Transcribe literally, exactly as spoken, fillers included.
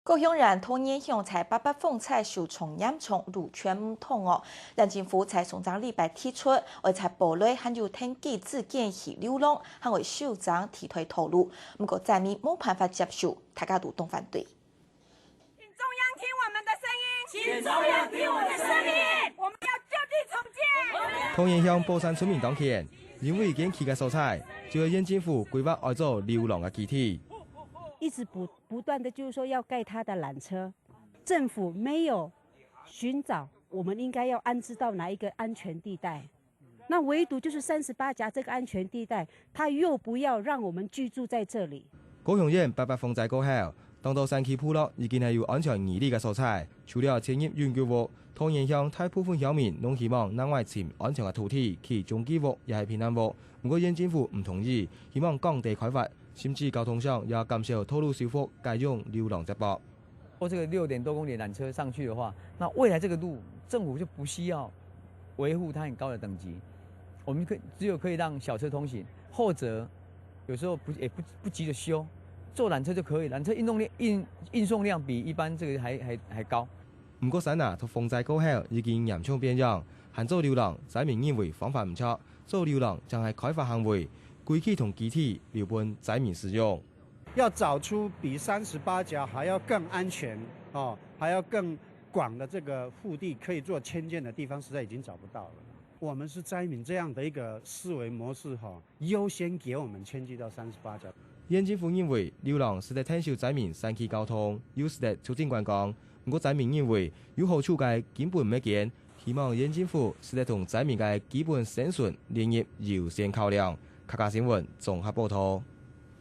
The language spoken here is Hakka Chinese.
高雄縣桃園鄉在八八風災受重嚴重，路全毋通哦。縣政府在上隻禮拜提出，愛在埔里還有藤枝之間起流浪，還愛修整地台道路。毋過災民無辦法接受，大家都當反對。請中央聽我們的聲音，請中央聽我們的聲音，我們要就地重建。桃園鄉寶山村民當譴，因為該區个所在就係縣政府規劃愛做流浪个基地。一直不不斷的就是說要蓋他的纜车，政府没有寻找我们应该要安置到哪一个安全地带，那唯独就是三十八甲这个安全地带，他又不要让我们居住在这里。高雄縣八八風災過後，當多山區部落已經係有安全餘地个所在，除了遷入永久屋，桃園鄉大部分鄉民攏希望另外尋安全个土地起中繼屋也係平安屋。毋過縣政府毋同意，希望降低開發，甚至交通上也減少道路修復，改用流浪接駁。或这个六点多公里的缆车上去的话，那未来这个路政府就不需要维护它很高的等级，我们可只有可以让小车通行，或者有时候不也不不急着修，坐缆车就可以，缆车运动量运运送量比一般这个还还还高。毋過山啊，同風災過後已經嚴重變樣，還做流浪，災民認為方法毋著，做流浪正係開發行為，歸期同基地留分災民使用。要找出比三十八甲还要更安全哦，还要更广的这个腹地可以做迁建的地方，实在已经找不到了。我们是灾民这样的一个思维模式哈，优先给我们迁居到三十八甲。县政府认为流浪使得添修灾民山区交通，又使得促进观光。毋过灾民认为有好处个根本毋係建，希望县政府使得同灾民个基本生存利益优先考量。客家新闻综合报道。